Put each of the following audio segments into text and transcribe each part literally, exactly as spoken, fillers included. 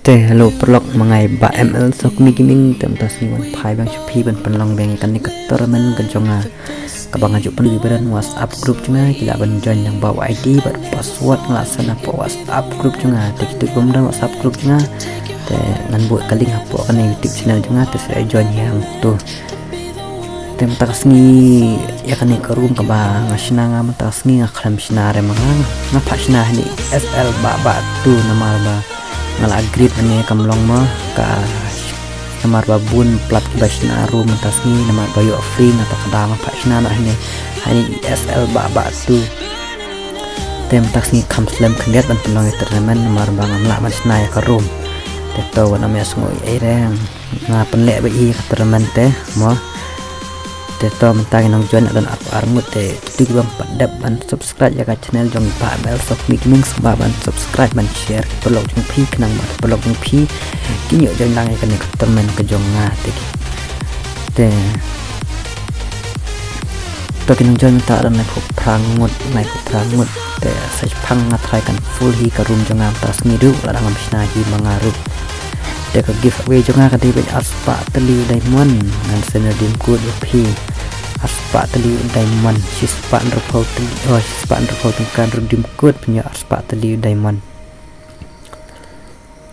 Eh, hello paralok, ma nga i Bah M L Sokmi Gaming. Te mynta sngi wan phai biang sha phi ban pynlong biang ïa kane ka tournament ka jong nga, kaba nga ju pynlong ïa ki WhatsApp group jong nga, ki lah ban join lyngba u I D bad password nga la send hapoh WhatsApp group jong nga. Te kito kiba ym don WhatsApp group jong nga, te ngan buh ka link hapoh kane YouTube channel jong nga, te sa join ïa hangto. Te mynta ka sngi ïa kane ka room kaba nga shna, nga mynta ka sngi nga khlem shna re ma nga, nga phah shna hangne S L Bah Bah two namar ba nga la agreed hangne kam long ma ka, namar ba bun palat kiba shna room mynta ka sngi namar ba ïoh free, nga ta ka daw nga phah shna noh hangne, hangne S L Bah Bah two. Te mynta ka sngi kham slem khyndiat ban pynlong ïa tournament namar ba ngam lah ban shna ïa ka room. Te to wat nym ïa sngew ei ei re. Nga pynleh beit hi ka tournament te mo. Te to mynta ki nongjoin la don arphew ar ngut. Te kito kiba ym pat dep ban subscribe ïa ka channel jong Bah M L Sokmi Gaming, sngewbha ban subscribe ban share, ki paralok jong phi, khnang ba ki paralok jong phi kin ïoh join lang ïa kane ka tournament ka jong nga. Te ki, te to ki nongjoin mynta la don laiphew phra ngut, laiphew phra ngut. Te sa shiphang nga tharai kan full hi ka room jong nga mynta ka sngi ruh, lada ngam shna hi ma nga ruh. Te ka giveaway jong nga ka dei beit arspah tylli u diamond, ngan send redeem code ïa phi. Arspah tylli u diamond, shispah hynriewphew tylli, oh, shispah hynriewphew tyngka redeem code, phin ïoh arspah tylli u diamond.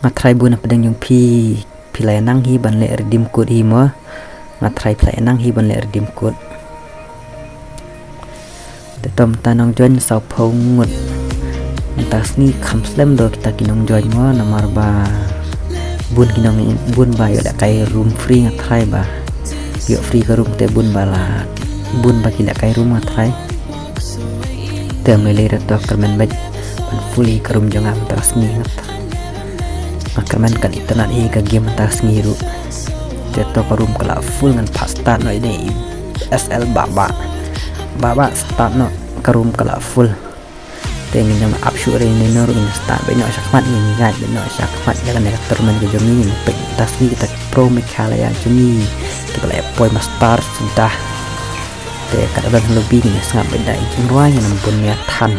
Nga tharai bun na pdeng jong phi, phi la ïa nang hi ban leh redeem code hi mo. Nga tharai phi la ïa nang hi ban leh redeem code. Te to mynta nongjoin sawphew ngut. Mynta ka sngi kham slem do kita ki nongjoin mo namar ba bun ki nong, bun ba ïoh lehkai room free, nga tharai ba ïoh free ka room te bun ba la, bun ba ki lehkai room nga tharai. Te ym lei lei re to kyrmen beit ban full hi ka room jong nga mynta ka sngi, nga tharai. Nga kyrmen kan itynnad hi ka game mynta ka sngi ruh. Te to ka room ka la full, ngan phah start noh ïa i S L Bah Bah. Bah Bah start noh, ka room ka la full. Te ngin ym ap shuh re, ngin ym ruh, ngin start beit noh shakhmat, ngin ïaid beit noh shakhmat ïa kane ka tournament ka jong ngi, ngin peit mynta ka sngi kita ki pro Meghalaya jong ngi kiba la ïa poi master suda. Te kat don ha lobby ngin ïa sngap beit da i jingrwai, ngin ym bun ïa than.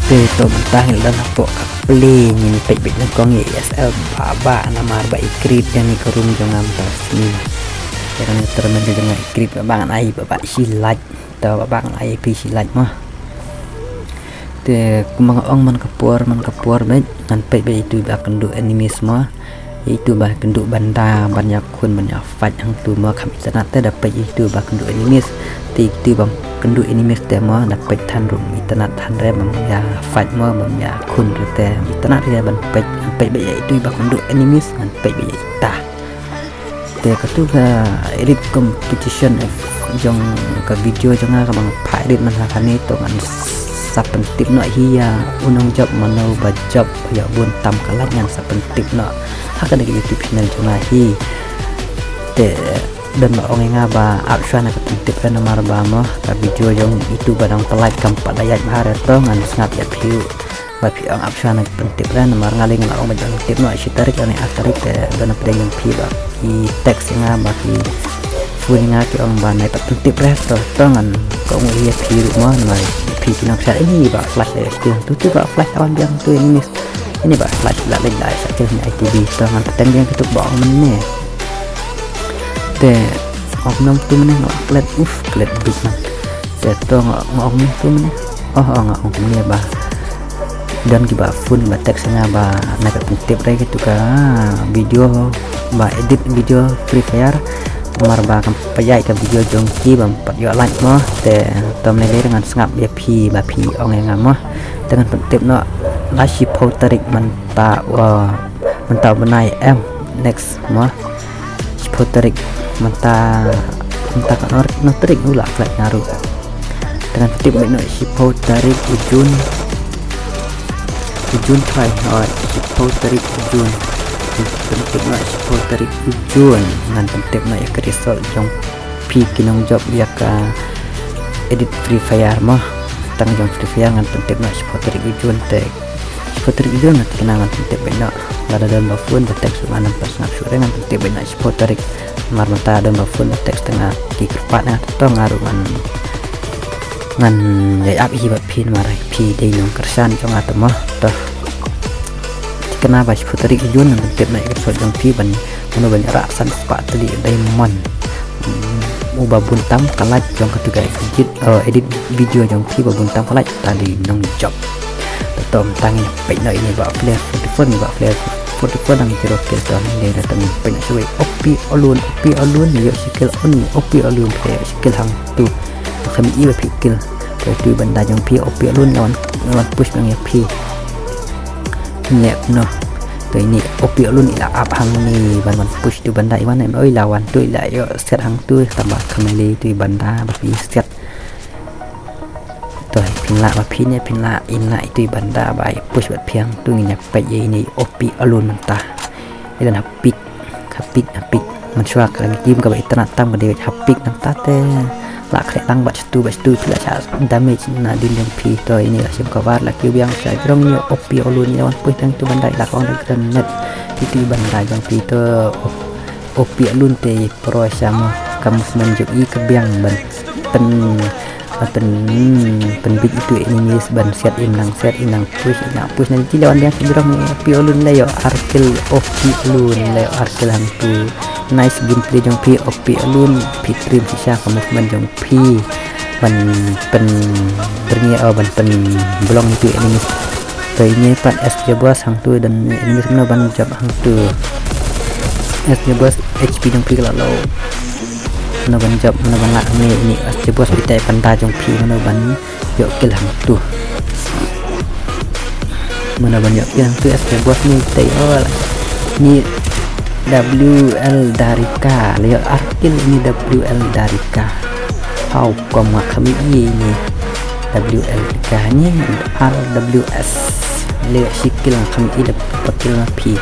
Te to mynta ngi la don hapoh ka plie, ngin peit beit nyngkong ïa i S L Bah Bah namar ba i create ïa kane ka room jong nga mynta ka sngi. Ïa kane ka tournament ka jong nga i create Bah Bah, ngan ai Bah Bah shi like. To Bah Bah ngan ai ïa phi shi like mo. Te kumba nga ong man ka por, man ka por beit ngan peit beit ïa itu ba kynduh enemies mo. Ïa itu ba kynduh ban da, ban ïakhun, ban ïa fight hangtu mo, kham itynnad te da peit ïa itu ba kynduh enemies. Te ïa itu ba kynduh enemies te mo da peit than ruh, itynnad than re ban ïa fight mo, ban ïakhun re te itynnad re ban peit, peit beit ïa itu ba kynduh enemies, ngan peit beit ïa ita. Te katu ka edit competition jong ka video jong nga kaba nga phah edit man ha kane, to ngan sa pyntip noh hi ïa u nongjop mano ba jop ïa u bun tam ka like, ngan sa pyntip noh ha kane ka YouTube channel jong nga hi. Te don ba ong ïa nga ba ap shuwa na ka pyntip re namar ba mo ka video jong itu ba dang pynlait kam pat da ïaid bha re, to ngan sngap ïa phi ruh ba phi ong ap shuwa na ka pyntip re namar nga lei nga la ong ba jong pyntip noh shi tarik lane ar tarik, te don na pdeng jong phi ba ki text ïa nga ba ki phone ïa nga ki ong ba nai pat pyntip re, to to ngan kohnguh ïa phi ruh mo namar phi ki nang pynshai ini ba flash le tu tu ba flash awan biang tu ini. Ini ba flash la lei la sa ke ni I T B, to ngan pateng biang kitu ba ong mynne. Te ong nang tu mynne nga klet, uf, klet bit man. Te to nga ong nang tu mynne. Oh, oh, nga ong kumne ba don kiba phone ba text nga ba na ka pyntip re kitu ka video ba edit video Free Fire. Namar ba kam pat ïaid ka video jong ki bym pat ïoh like mo. Te to mynne ngan sngap ïa phi ba phi ong ïa nga mo. Te ngan pyntip noh la shiphew tarik mynta, wa, mynta u bnai em, next mo. Shiphew tarik mynta, mynta ka nor, nor tarik u la klet nga ruh. Te ngan pyntip beit noh shiphew tarik u Jun. U Jun trai, oh, shiphew tarik u Jun. Pyntip noh shiphew tarik u Jun. Ngan pyntip noh ïa ka result jong phi ki nongjop ïa ka edit Free Fire mo. Tang jong Free Fire ngan pyntip noh shiphew tarik u Jun te. Shiphew tarik u Jun ngan, te ngan pyntip beit noh. Lada don ba phone ba text ruh ngan ym pat sngap shuh re, ngan pyntip beit noh shiphew tarik. Namar mynta don ba phone ba text te nga ki kyrpad nga, to nga ruh ngan, ngan ïai ap hi bad phi namar phi dei nongkyrshan jong nga te mo. To thikna ba shiphew tarik u Jun ngan pyntip noh ïa ka result jong phi ban mano ban rah san spah tylli diamond. Hmm, uba bun tam ka like jong katu ka edit, eh, edit video jong phi, ba bun tam ka like, ta dei nongjop. To to mynta ngin peit noh ine i Bah Flare forty-four, ine i Bah Flare forty-four nang zero kill. To ngin dei na tang peit noh shawei. O P Olun, O P Olun ïoh shi kill, un O P Olun ïoh shi kill hangtu. Kham i ba phi kill. To itu i banda jong phi O P Olun la wan, la wan push biang ïa phi. Nep noh. To ine O P Olun i la ap hangne ban wan push itu i banda, i wan em, oi, la wan tu i la ïoh set hangtu, tang ba kham lei itu i banda ba phi set. To phin lah ba phin ïa, phin lah, in lah itu i banda ba i push bad phi hangtu. Ngin ïa peit ïa ine i O P Olun mynta. I don ha peak, ha peak, ha peak. Mynshuwa ka team kaba itynnad tam ka dei ha peak, nangta te la khreh lang bad shatu bad shatu, phi la shah damage na dien jong phi. To ine la shim cover, la kiew biang sha jrong ine i O P Olun, ine i la wan push tang itu i banda, i la kong da grenade. Itu i banda jong phi to, O P Olun te i pro sha mo, ka movement jong i ka biang ban pyn, ban pyn, hmm, pynbit itu i enemies ban set, im nang set, im nang push, im nang push. Na jong phi la wan biang sha jrong ine i O P Olun, la ïoh ar kill O P Olun, la ïoh ar kill hangtu. Nice gameplay jong phi O P Olun, phi trim shisha ka movement jong phi ban pynbyrngia, oh, ban pynblong itu i enemies. To ine pat S J Boss hangtu, don enemies, mano ban jop hangtu. S J Boss, H P jong phi ka la low. Mano ban jop, mano ban lah hangne, ine S J Boss, phi tai banda jong phi, mano ban ïoh kill hangtu. Mano ban ïoh kill hangtu, S J Boss, ine tai, oh, ine W L Darika, la ïoh ar kill ine W L Darika. How come nga kham i ine W L Darika, ine R W S. La ïoh shi kill, nga kham i da ba kill ma phi.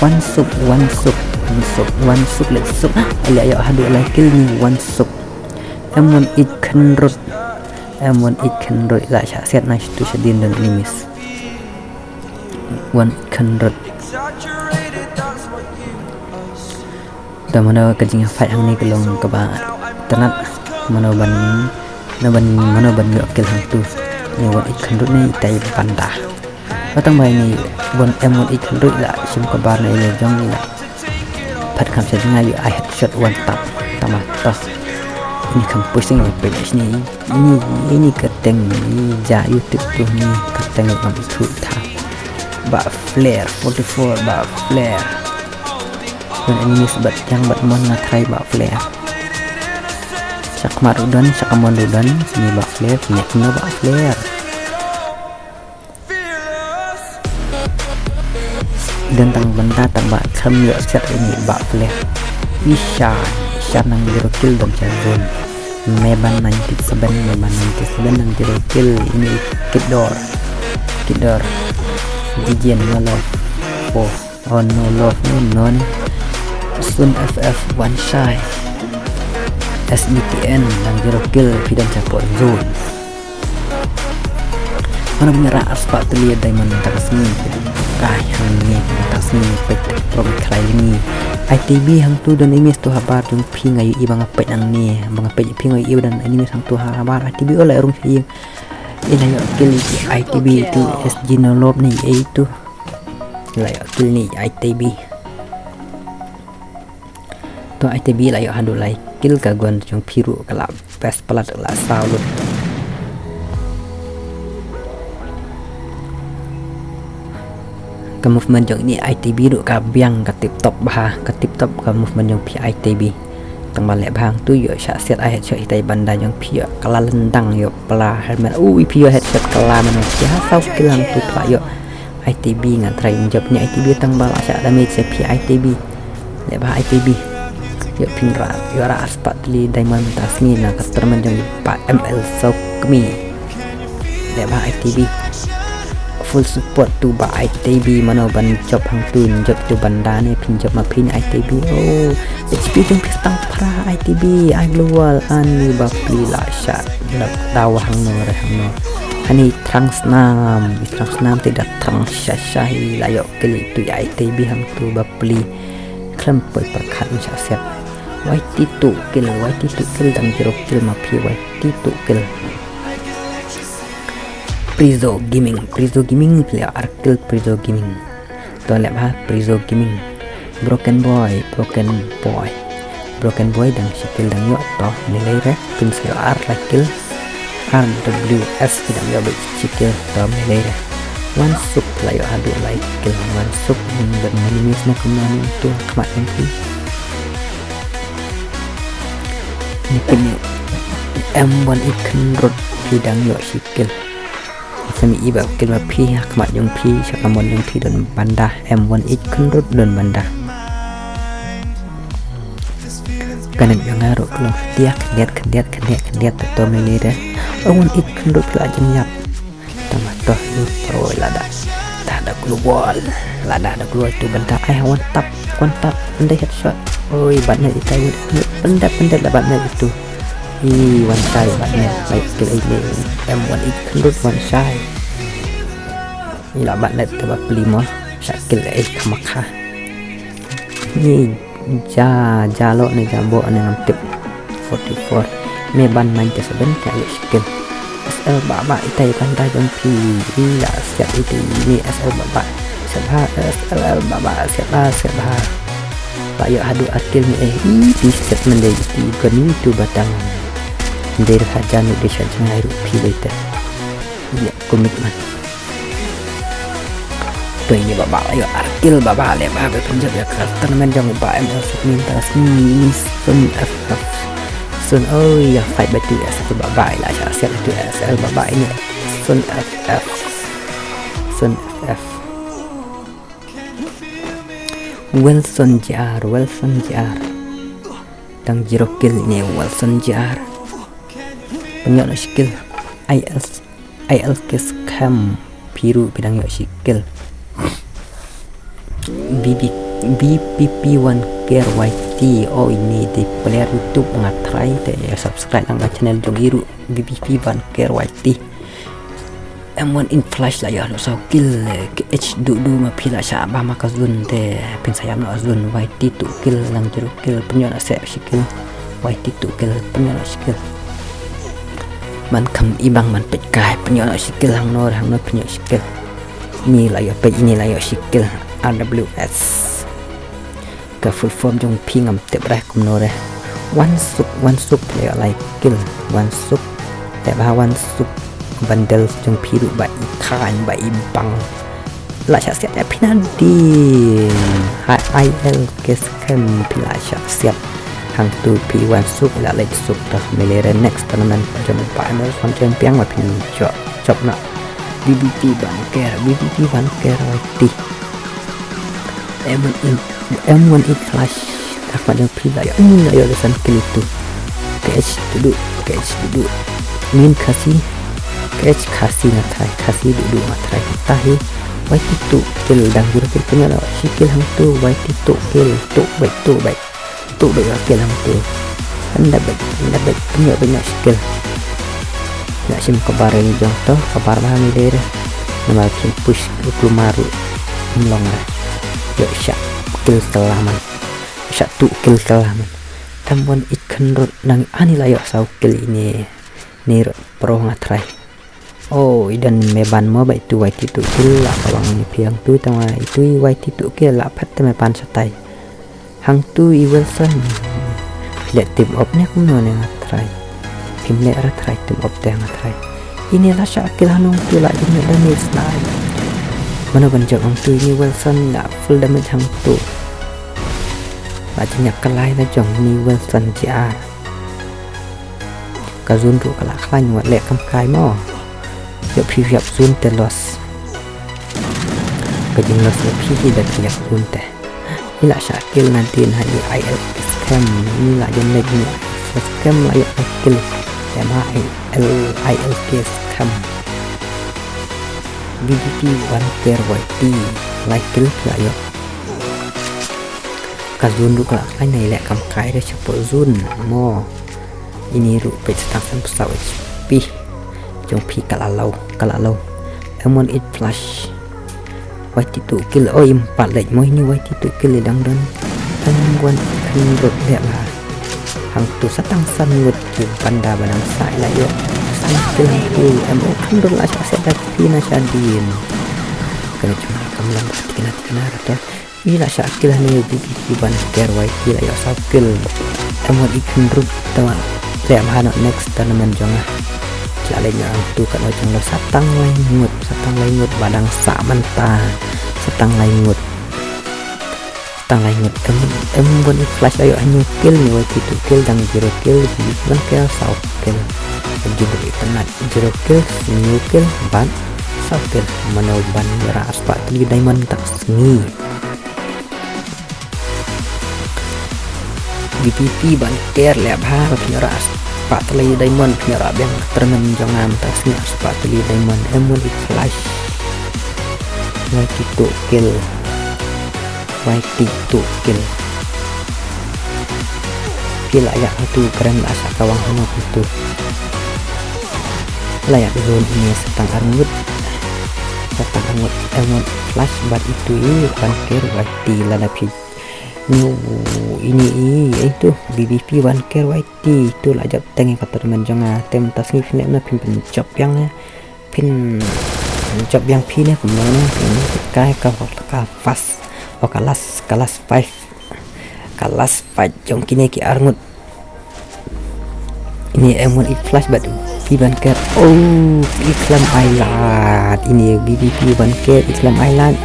Wan suk, wan suk, wan suk, wan suk, let's suk. Ah, la ïoh haduh lai kill ine, wan suk. M one eight hundred. M one eight hundred la shah set na shatu shadien don enemies. One eight hundred. To mano ka jingfight hangne ka long kaba tynnad, mano ban, mano ban, mano ban ïoh kill hangtu. Ine one eight hundred ne itai banda. Ba tang ba ine one M one eight hundred la shim cover na ine jong i la phet kham sha jngai, ïoh ai headshot one tap. Tang ba to ine kham pushing ïa peit shane. Ini, ini kyrteng, ini ja YouTube tu, ini kyrteng ngam ithuh ta. Bah Flare forty-four, Bah Flare. Don enemies bad ïang bad mon, nga try Bah Flare. Shakmat ruh don, shakamon ruh don, ini Bah Flare, ini kino Bah Flare. Don tang bynta tang ba kham ïoh set ini Bah Flare. Isha, Isha nang zero kill don sha zone. Meban ninety-seven, Meban ninety-seven nang zero kill, ini Kidor. Kidor. Dijin, no love. Oh, oh, no love, no, no. Sun F F, One Shy. S D T N nang zero kill, phi don sha por zone. Mano ban ïa rah ar spah tylli diamond mynta ka sngi. Kai hangne mynta ka sngi peit te prom khlaiñ ngi. I T B hangtu don enemies tu habar jong phi nga ïohi ba nga peit nangne. Ba nga peit phi nga ïohi ba don enemies hangtu habar I T B, oh la rung sha ïing. I la ïoh kill I T B tu S G no lob ne ei tu. La ïoh kill ne I T B. To I T B la ïoh haduh lai kill, ka gun jong phi ruh ka la best palat, ka la saw lut. Ka movement jong ini I T B ruh ka biang, ka tip top bha, ka tip top ka movement jong phi I T B. Tang ba leh bha hangtu ïoh shah siat ai headshot itai banda jong phi ïoh kala lendang ïoh pla helmet. Ui phi ïoh headshot kala mano phi ha saw kill hangtu phi la ïoh. I T B nga try jop ni I T B tang ba la shah damage phi I T B. Leh bha I T B. Ïoh phin ra ïoh ra aspat li diamond ta sngi na ka tournament jong ba M L Sokmi. Leh bha I T B. Full support tu ba I T B mano ban jop hangtu jop tu banda ne phin jop ma phin I T B. Oh, H P jong phi stang phra I T B. Ai global ani ba pli la sha. Daw hangno re hangno. Hani trang snam, trang snam te da trang sha sha hi la ïoh kill tu I T B hangtu ba pli. Khlem poi pyrkhat sha siat. Wai ti tu kill, wai ti tu kill dang jero kill ma phi wai ti tu kill. Prizo Gaming, Prizo Gaming phi la ar kill Prizo Gaming. To leh bha Prizo Gaming. Broken Boy, Broken Boy. Broken Boy dang shi kill dang ïoh to melee re phin sa ïoh ar lai kill. R W S phi dang ïoh bad shi kill to melee re. Wan Suk la ïoh haduh lai kill Wan Suk ning ban minimis na kumno ning tu khmat ning phi. Ni phi ni M one eight hundred phi dang ïoh shi kill. Sami iba kill ma phi ha khmat jong phi sha kamon jong phi don banda M one eight hundred don banda. Kanet jong nga ruh klong setia khyndiat khyndiat khyndiat khyndiat to melee re. M one eight hundred phi la jingïap. Tama toh ni pro lada. Tada global lada da global tu banda ai one tap one tap. Ndai headshot. Oi bad net itai. Banda banda la bad net itu. I one shot bad net baik kill ini. M one eight hundred one shot. Ila bad net te ba pli mo. Sha kill eh khamakha. Ni ja ja lo ne ja bo ne ngam tip. Forty four. Me ban main te seven ka ilo shi kill. S L baba itai kan ta jong phi. Ila siat itai ni S L baba. Siat ha S L baba siat ha siat ha. Ba ïoh haduh atil ni eh. Ih, pi siat mendai iti gon ni tu batang. Mendai ha jan ni de sha jngai ruh phi bai te. Ila komik man. To ini baba ïoh ar kill baba leh baba pynjop ïa ka tournament jong ba M L Sukmi ta sngi ni Sun F F. Sun oi ïa fight batu S L baba ila sha siat batu S L baba ini Sun F F. Sun F F. Wilson J R, Wilson J R. Dang zero kill ini Wilson J R. Pynïoh noh shi kill. I L I L K Scam phi ruh phi dang ïoh shi kill. B B, B P P one K R Y T. Oh ini di player YouTube nga try te subscribe lang ka channel jong i ruh B P P one K R Y T. M one in flash la ïoh noh saw kill. K H du du ma phi la sha ba ma ka zone te phin sa ïam noh zone. Y T tu kill lang zero kill pynïoh noh se shi kill. Y T tu kill pynïoh noh shi kill. Man kham ibang man peit kai pynïoh noh shi kill hangno re hangno pynïoh shi kill. Ini la ïoh peit ini la ïoh shi kill. R W S. Ka full form jong phi ngam tip re kumno re. Wan Suk Wan Suk la ïoh lai kill. Wan Suk te ba Wan Suk bundle jong phi ruh ba i khain ba i bang. La sha siat ïa phi na di. Hai I L K Scam phi la sha siat. Hangtu phi Wan Suk la leit suk ta melee re next tournament jong ba M L Swan jong piang ba phin jop jop na. B B P ban ker B B P ban ker wai ti. M one in M one in flash. Takma jong phi la ïoh ni la ïoh le san kill tu. K H dudu K H dudu. Min Khasi. K H Khasi nga try Khasi dudu nga try tahi. Wai ti tu kill dang jur kill pynïoh shi kill hangtu wai ti tu kill tu bai tu bai. Tu bai kill hangtu. Anda bai anda bai pynïoh pynïoh shi kill. Ïa shim kabar ni jong to kabar ba ni dei re. Namar kim push u plumar u mlong re. Ïoh sha kill kelaman. Sha tu kill kelaman. Tam wan ik khenrut nang ani la ïoh saw kill ini. Ni rut pro nga try. Oh, i don me ban mo ba itu wai ti tu kill la ka wang ni piang tu tang wai itu i wai ti tu kill la phat te me ban satai. Hang tu i Wilson. Phi leh team up ne kumno ne nga try. Phim leh ra try team up te nga try. Ini la sha kill hanung tu la ini damage na. Mano ban jop hang tu ini Wilson la full damage hang tu. La jingïap ka lai na jong ni Wilson J R. Ka zone ruh ka la khlaiñ, wat leh kam kai mo. Ïoh phi ïap zone te loss. Ka jingloss ïa phi hi da ka ïap zone te. Ngi la shah kill na dien ha i I L K Scam. Ngi la ïoh leh ngi first scam la ïoh ka kill. Em ha I L, I L K Scam. B B P One Care Y T. Lai kill la ïoh. Ka zone ruh ka la khlaiñ, nai leh kam kai re shapoh zone mo. Ini ruh peit sa tang san phew saw H P. Jong phi ka la low, ka la low. M one eight Flash. Y T two kill, oh, im pat leh mo ini Y T two kill i dang don. M one eight Flash leh bha. Hangtu sa tang san ngut ki banda ba dang sah i la ïoh. San kill hangtu, M one eight Flash la shah set da phi na shadien. Kane jong nga kam lam ba tikna tikna ra to. I la shah kill hangne B B P One Care Y T la ïoh saw kill. M one eight Flash ruh te wan leh bha noh next tournament jong nga. Ki la leh noh hangtu katno jong lo sa tang lai ngut, sa tang lai ngut ba dang sah mynta. Sa tang lai ngut. Sa tang lai ngut. M, M one eight Flash la ïoh hynñiew kill, ne Y T two kill, dang zero kill, B B P One Care saw kill. Jingkyrpad zero kill, hynñiew kill bad saw kill. Mano ban ïoh ra arspah tylli diamond mynta ka sngi. B B P One Care leh bha, ba phin ïoh ra arspah tylli diamond, phin ïoh ra biang tournament jong nga mynta ka sngi, arspah tylli diamond. M one eight Flash. Y T two kill. Y T two kill. Phi la ïap hangtu, kren la shah kawang hangno hangtu. La ïap zone ini sa tang arngut. Sa tang arngut, arngut Flash bad itu i One Care Y T lada phi. Ni ini i itu B B P One Care Y T itu la jop teng ka tournament jong nga. Te mynta sngi phin leh na phin pynjop biang ne. Phin jop biang phi ne kumno ne. Phin kai ka, ka first. Oh, ka last, ka last five. Ka last fight jong kine ki arngut. Ini M one eight Flash bad B B P One Care. Oh, i khlem ai lad. Ini B B P One Care i khlem ai lad.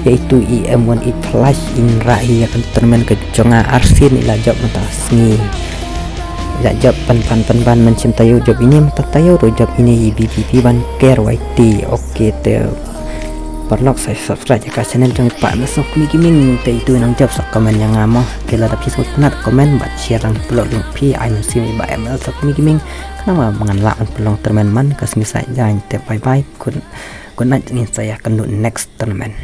Ïa itu i M one eight Flash in rah hi ïa ka tournament ka jong nga arsien i la jop mynta sngi. I la jop pynban pynban mynsiem taïew jop ini mynta taïew ruh jop ini i B B P One Care Y T. Okay te. Paralok sa subscribe ïa ka channel jong i Bah M L Sngewkmie Gaming, te itu nang jop sa comment ïa nga mo. Te lada phi sngewtynnat comment bad share lang paralok jong phi, ai mynsiem i Bah M L Sngewkmie Gaming. Khnang ba ngan lah ban pynlong tournament man ka sngi Saitjaiñ. Te bye bye. Good, good night, ngin sa ïakynduh next tournament.